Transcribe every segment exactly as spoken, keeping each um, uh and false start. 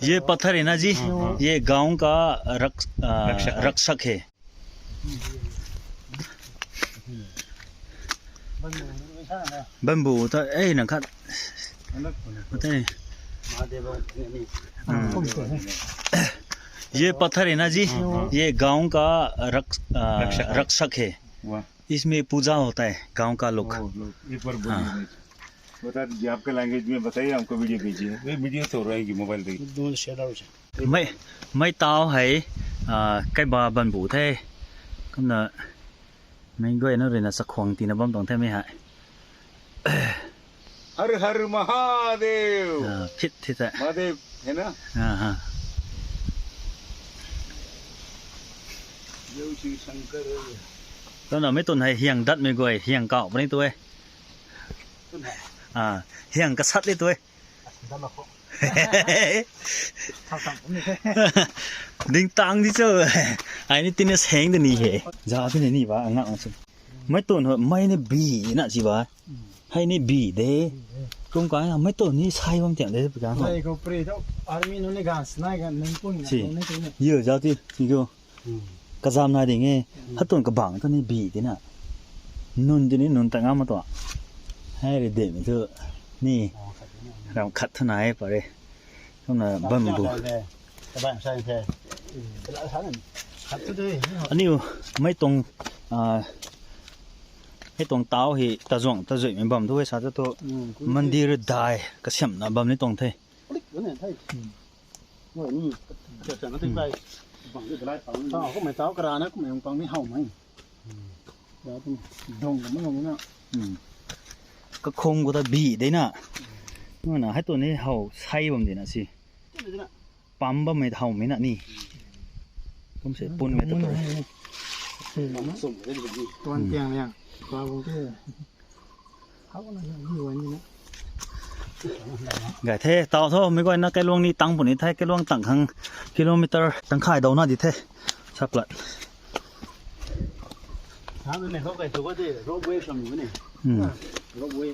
ये पत्थर है ना जी, हाँ, हाँ। ये गांव का रक्ष-, आ, रक्षक है। रक्षक है। Bamboo तो, ए, ना खा-, पता नहीं। हम्म। ये पत्थर है ना जी, हाँ, हाँ। ये गांव का रक्ष-, आ, रक्षक है। रक्षक है। वाह। इसमें पूजा होता है गांव का लोग। ओ, लोग, एक बार बोलिए हाँ। भाई। बता दीजिए, आपके language में बताइए, हमको video भेजिए। ये video तो रहेगी mobile पे। Don't share out. Mei, mei tau hei, a, kaiba bamboo the. Kumna, mei guay na rui na chakhwang tina bam tuang the mei hei. Her her Mahadev. A, phit thi ta. Mahadev, है ना? A, ha. जय शिव Shankar. Kumna mei tun hei hiang dat mei guay, hiang kau puni tu e. A, hiang kasat li tu e. Ding tang di cho. Ai ni tina seng de ni he. Za tina ni ba, ngak ang sum. Mei tun ho, mei ni bi na si ba. Hei ni bi de. Kum ka, mei tun ni sai bam tiang de, pi ka. Mei ko pre to, army nu ni gan snai gan nung pun na Si. Nung ni tu ni. Yo, za ti, si ko. Hmm. Kazam na ding e. Hmm. Hatun kabang tu ni bi tina. Nun ti ni nun ta ngam ma tu. Hei ri de mi tu ni. Oh, khat ni. Ram khat thu na e pare. Kumna bamboo. Tabang sai the. Tabang sai the. Khat thu de. Aniu mei tuang, a, mei tuang tau hei tazuang tazui mei bam tu e sa tu tu. Hmm, mandir dai kasiamna bam ni tuang the. Click bun e thei. Hmm. Wai ni. Cha cha na ting bai. Bang de lai pang. Tau ko mei tau kara na ko mei pang ni hau mei. Hmm. Ya tu dong ko mei na. Hmm. Kakhung ko ta bi de na. Nuna hei tu ni hau sai bam de na si. Pam bam mei hau mei na ni. Kum se pun mei ta. Hmm. Tuan tiang liang. Tuan bung ke. Gay the, tau tho, mei guay na kailuang ni tang puni the, kailuang tang khang kilometer tang khai dau na di the. Saplat. Tha ne, khou kai thu ka de, rope way sam ni ne. Hmm. Rope way.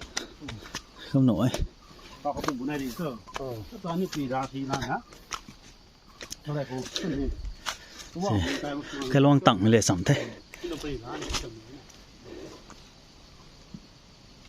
Sam no ai. Pa ko tu bunai ri so. Oh. Ta ni pi ra thi na na. Kailuang tang le sam the.